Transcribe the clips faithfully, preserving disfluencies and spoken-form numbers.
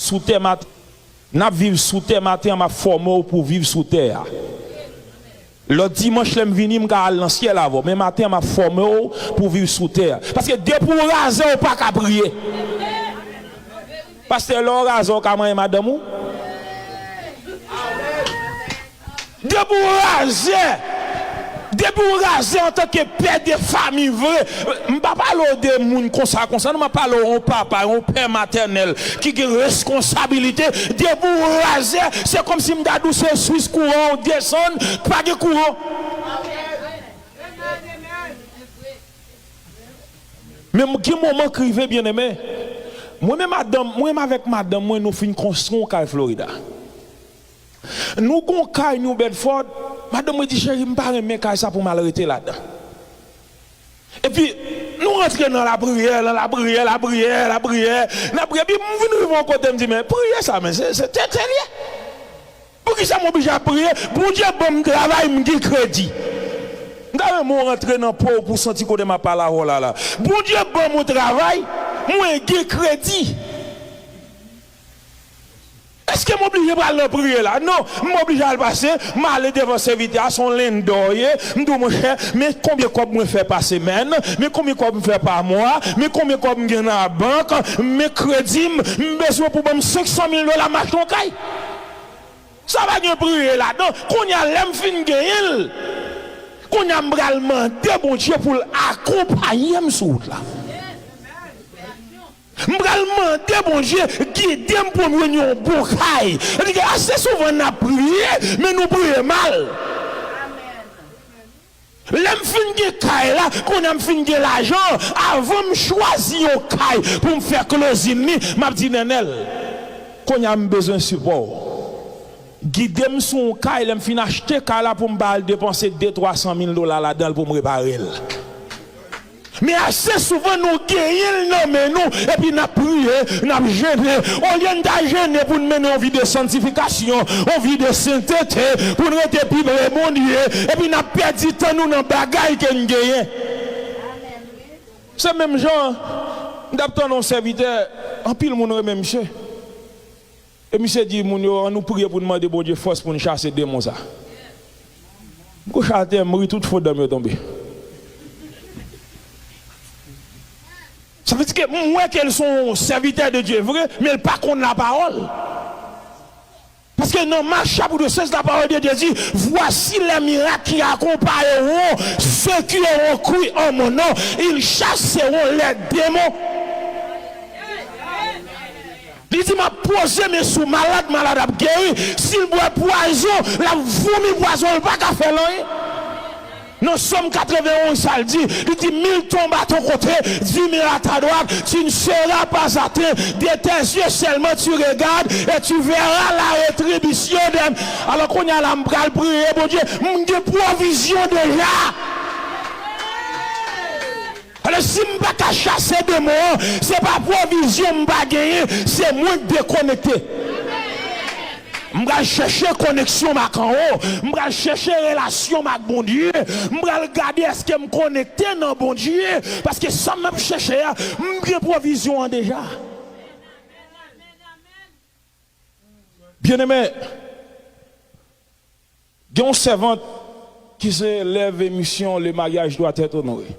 sou tè maten. N ap viv sou tè maten an, m ap fòme w pou viv sou tè a. Lòt dimanch, lè m vini, m ka al nan syèl avè w. Men maten an, m ap fòme w pou viv sou tè a. Paske depi w razè, w pa ka priye. Pastè, lè w razè, w ka manyen madanm ou? Depi w razè, depi w razè antanke pè de fanmi vre, m pa pale w de moun konsa, konsa, non, m ap pale w yon papa, yon pè matènèl ki gen responsabilite. Depi w razè, se kòmsi m ta di w se swis kouran w desann, pa gen kouran. Men m gen moman k rive, byeneme. Mwen menm madanm, mwen menm avèk madanm mwen, nou fin konstwi yon kay Florida. Nou gon kay New Bedford, madanm mwen di, "Cheri, m pa renmen kay sa pou m al rete ladan." Epi, nou rantre nan lapriyè, nan lapriyè, lapriyè, lapriyè, lapriyè. Epi, m vin rive yon kote, m di, "Men, priyè sa, men, se, se tenten l ye. Poukisa m oblije ap priye? Bondye ban m travay, m gen kredi." M ta renmen w rantre nan po w pou w santi kote m ap pale avè w la, la. Bondye ban m yon travay, mwen gen kredi. Èske m oblije pral nan priyè la? Non, m oblije al pase, m ale devan sèvitè a, se yon lendò ye, m di w, "Monchè, men konbyen kòb mwen fè pa semèn, men konbyen kòb m fè pa mwa, men konbyen kòb m gen nan bank, men kredi m, m bezwen pou ban m senk san mil dola, m achte yon kay." Sa pa gen priyè ladan. Kounye a, lè m fin genyen l, kounye a, m pral mande Bondye pou l akonpaye m sou wout la. M pral mande Bondye gide m pou m jwenn yon bon kay. Li di, ase souvan n ap priye, men nou priye mal. Lè m fin gen kay la, kounye a m fin gen lajan, avan m chwazi yon kay pou m fè closing li, m ap di Nènèl, kounye a m bezwen sipò w. Gide m sou yon kay, lè m fin achte kay la pou m pa al depanse de twa san mil dola ladan l pou m repare l. Men ase souvan nou genyen l nan men nou, epi n ap priye, n ap jene. Olye n ta jene pou n mennen yon vi de santifikasyon, yon vi de sentete, pou n rete pi pre Bondye, epi n ap pèdi tan nou nan bagay ke n genyen. Se menm jan, m t ap tande yon sèvitè, anpil moun renmen misye. E misye di moun yo, "Ann nou priye pou n mande Bondye fòs pou n chase demon sa." M kouche atè, m ri tout fo dan m yo tonbe. Sa vle di ke m wè ke l se yon sèvitè de Dye vre, men l pa konn lapawòl. Paske nan Mak chapit sèz, lapawòl de Dye di, "Voici les miracles qui accompagneront ceux qui auront cru en mon nom, ils chasseront les démons." Li di, "M ap poze men sou malad, malad ap geri. Si l bwè pwazon, l ap vomi pwazon, l pa ka fè l anyen." Nan Sòm katrevenn, sa l di, li di, "Mille tombent à ton côté, dix mille à ta droite, tu ne seras pas atteint. De tes yeux seulement tu regardes et tu verras la rétribution des." Alò, kounye a la, m pral priye Bondye, m gen pwovizyon deja. Alò, si m pa ka chase demon an, se pa pwovizyon m pa genyen, se mwen k dekonekte. M pral chèche koneksyon m ak anwo, m pral chèche relasyon m ak Bondye, m pral gade èske m konekte nan Bondye, paske sa m ap chèche a, m gen pwovizyon an deja. Byeneme, gen yon sèvant ki se élève émission Le mariage doit être honoré.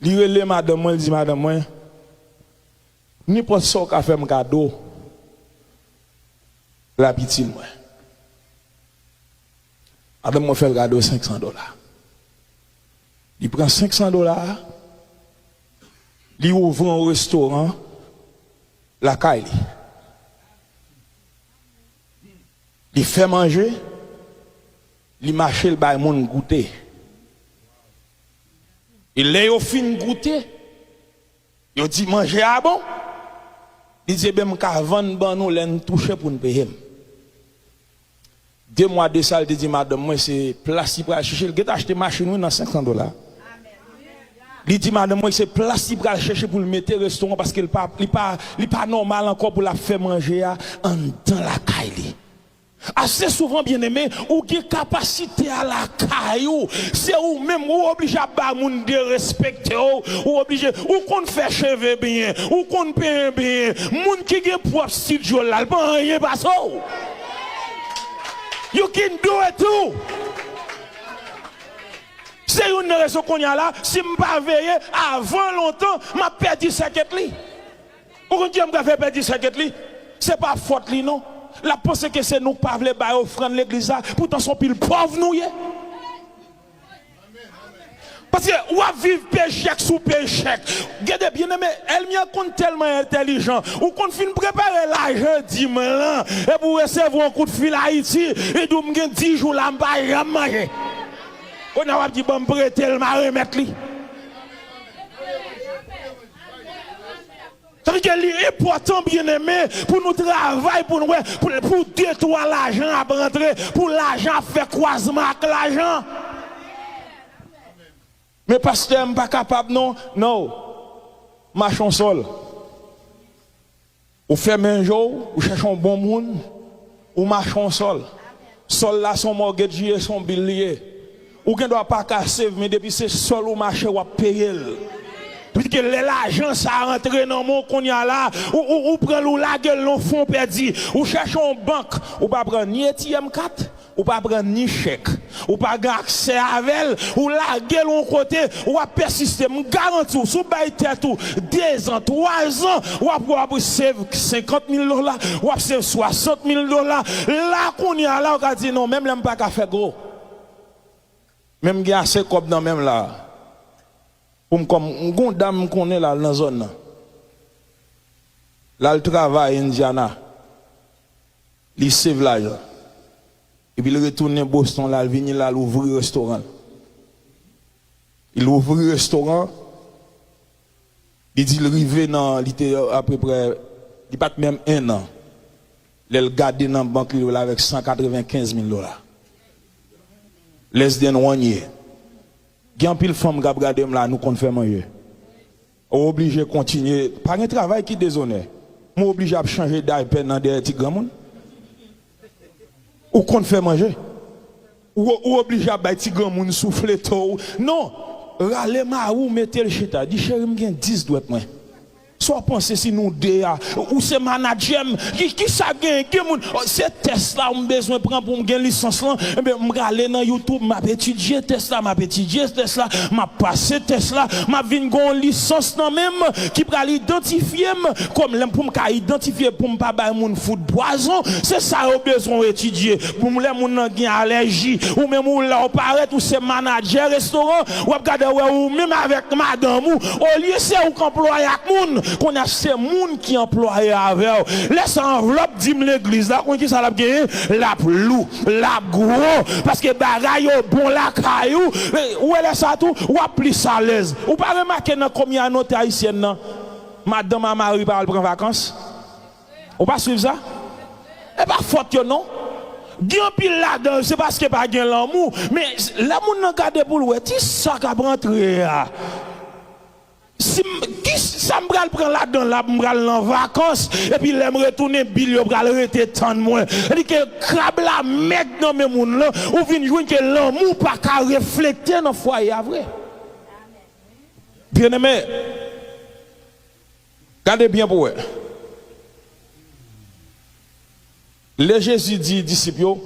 Li rele madanm mwen, li di madanm mwen, "Nenpòt sa w ka fè m kado, l ap itil mwen." Madanm mwen fè l kado senk san dola. Li pran senk san dola a, li ouvri yon restoran lakay li. Li fè manje, li mache, l bay moun goute. E lè yo fin goute, yo di manje a bon. Li di, "Ebyen, m ka vann ban nou lè n touche pou n peye m." De mwa de sa, l te di madanm mwen se plas li pral chèche. L gentan achte machin, wi, nan senk san dola. Li di madanm mwen se plas li pral chèche pou l mete restoran, paske l pa, li pa, li pa nòmal ankò pou l ap fè manje a anndan lakay li. Ase souvan, byeneme, ou gen kapasite a lakay ou. Se ou menm, ou oblije ap ba moun derespekte w, ou oblije, ou konn fè cheve byen, ou konn penyen byen. Moun ki gen pwòp estidyo l la, l pa anyen pase w. You can do it too. Se youn nan rezon kounye a la, si m pa veye, avan lontan, m ap pèdi sèkèt li. Ou konn kijan m ka fè pèdi sèkèt li? Se pa fòt li non. L ap panse ke se nou k pa vle bay ofrann legliz la, poutan se yon pil pòv nou ye. Paske w ap viv pechèk sou pechèk. Gade, byeneme, ènmi an konn tèlman entèlijan. Ou konn fin prepare lajan dim lan, epi w resevwa yon kout fil Ayiti, li di w, "M gen dis jou la, m pa janm manje." Kounye a w ap di, "Ban m prete l, m a remèt li." Sa vle di ke li enpòtan, byeneme, pou nou travay, pou nou wè, pou, pou de twa lajan ap rantre, pou lajan ap fè kwazman ak lajan. Men pastè, m pa kapab non. Non. Mache yon sòl. Ou fèmen je w, ou chèche yon bon moun, ou mache yon sòl. Sòl la se yon mortgage li ye, se yon bil li ye. Ou gen dwa pa ka save, men depi se sòl ou mache, w ap peye l. Depi ke lè lajan sa a rantre nan men w kounye a la, ou, ou, ou pran l, ou lage l nan fon pèdi. Ou chèche yon bank, ou pa pran ni A T M kat, ou pa pran ni chèk, ou pa gen aksè avè l, ou lage l yon kote, w ap pèsiste. M garanti w, si w bay tèt ou dezan, twazan, w ap, w ap save senkant mil dola, w ap save swasant mil dola. La, kounye a la, ou ka di, "Non, menm lè m pa ka fè gwo, men m gen ase kòb nan men m la pou m kòm." M gen yon dam m konnen la nan zòn nan. L al travay Indiana. Li save lajan. Epi l retounen Boston la, l vini la, l ouvri restoran l. Li ouvri restoran, li di l rive nan, li te apeprè, li pa t menm en an. Lè l gade nan bank li, l avèk san katrevenkenz mil dola. Less than one year. Gen anpil fanm k ap gade m la, nou konn fè manje. Ou oblije kontinye. Pa gen travay ki dezonè. Mwen oblije ap chanje daypè nan dèyè ti granmoun. Ou konn fè manje. Ou, ou oblije ap bay ti granmoun soufle to w. Non. Rale mari w, mete l chita. Di, "Cheri, m gen dis dwèt mwen." Sa w panse si nou de a, ou se manadjè m, ki, ki sa gen, gen moun, "Oh, se tès la m bezwen pran pou m gen lisans lan." Ebyen, m prale nan YouTube, m ap etidye tès la, m ap etidye tès la, m ap pase tès la, m ap vin gen yon lisans nan men m ki pral idantifye m kòm lè m pou m ka idantifye pou m pa bay moun fout pwazon. Se sa yo bezwen w etidye. Pou lè moun nan gen alèji, ou menm ou la w parèt, ou se manadjè restoran, w ap gade wè ou menm avèk madanm ou, olye se ou k anplwaye ak moun, kounye a se moun ki anplwaye avè w. Lè sa anvlòp dim legliz la, konn ki sa l ap genyen? L ap lou, l ap gwo, paske bagay yo bon lakay ou. E, ou wè lè sa tou, w ap plis alèz. Ou pa remake nan kominote ayisyèn nan, madanm a mari pa al pran vakans? Ou pa swiv sa? E pa fòt yo non. Gen anpil ladan yo, se paske pa gen lanmou. Men lè moun nan gade pou l wè, ti sa k ap rantre a. Si m, ki sa m pral pran ladan l la, m pral nan vakans, epi lè m retounen, bil yo pral rete tann mwen. Sa di ke krab la mèg nan men moun lan, ou vin jwenn ke lanmou pa ka reflekte nan fwaye a vre. Byeneme, gade byen pou wè. Lè Jezi di disip yo,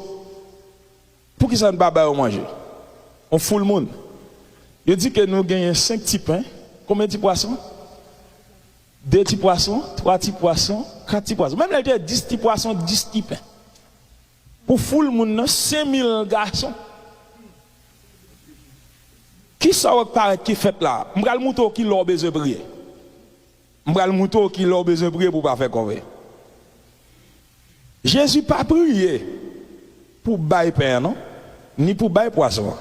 "Poukisa n pa ba yo manje?" On foul moun. Yo di ke nou genyen senk ti pen, konbyen ti pwason? De ti pwason, twa ti pwason, kat ti pwason. Menm lè l te dis ti pwason, dis ti pen. Pou foul moun nan, senk mil gason. Kisa w wè k parèt ki fèt la? M pral montre w ki lè w bezwen priye. M pral montre w ki lè w bezwen priye pou w pa fè kòve. Jezi pa priye pou bay pen an non, ni pou bay pwason an.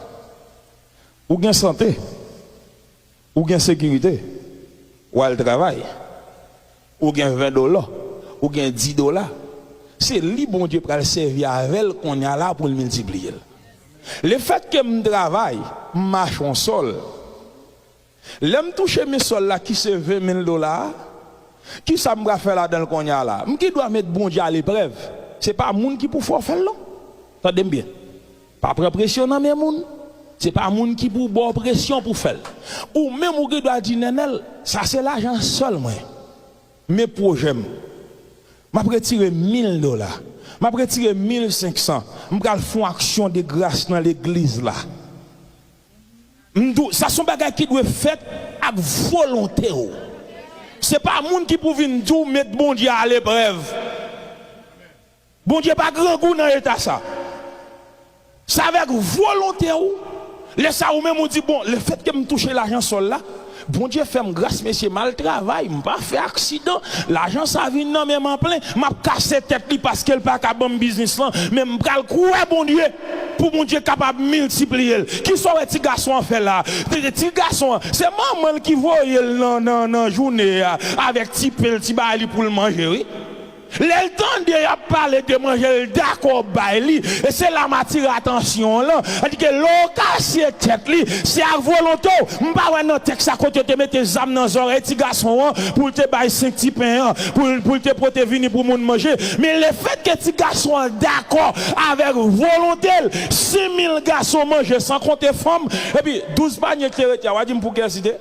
Ou gen sante, ou gen sekirite, w al travay, ou gen ven dola, ou gen dis dola, se li Bondye pral sèvi avè l kounye a la pou l miltipliye l. Lefètke m travay, m mache yon sòl, lè m touche men sòl la ki se ven mil dola a, kisa m pral fè ladan l kounye a la? M gen dwa met Bondye aleprèv. Se pa moun ki pou fè w fè l non. Tande m byen. Pa pran presyon nan men moun. Se pa moun ki pou ba w presyon pou fè l. Ou menm ou gen dwa di, Nènèl, sa se lajan sòl mwen. Men pwojè m. M ap retire mil dola. M ap retire mil senk san. M pral fè yon aksyon de gras nan legliz la. M di w, sa se yon bagay ki dwe fèt ak volonte w. Se pa moun ki pou vin di w met Bondye aleprèv. Bondye pa grangou nan eta sa. Se avèk volonte w. Lè sa ou menm ou di, bon, lefètke m touche lajan sòl la, Bondye fè m gras, mesye, m al travay, m pa fè aksidan, lajan sa vin nan men m an plen, m ap kase tèt li paske l pa ka ban m biznis lan, men m pral kwè Bondye pou Bondye kapab miltipliye l. Kisa w wè ti gason an fè la? Ti, ti gason an, se manman l ki voye l nan, nan, nan jounen an avèk ti pen l, ti bagay li pou l manje, wi. Lè l tande y ap pale de manje, l dakò bay li. E se la m atire atansyon w lan. Tandike lè w kase tèt li, se ak volonte w. M pa wè nan tèks sa kote yo te mete zam nan zòrèy ti gason an pou l te bay senk ti pen an, pou l, pou l te pote vini pou moun manje. Men lefètke ti gason an dakò avèk volonte l, senk mil gason manje san konte fanm, epi douz panye ki te rete a, w a di m pou kiyès li te?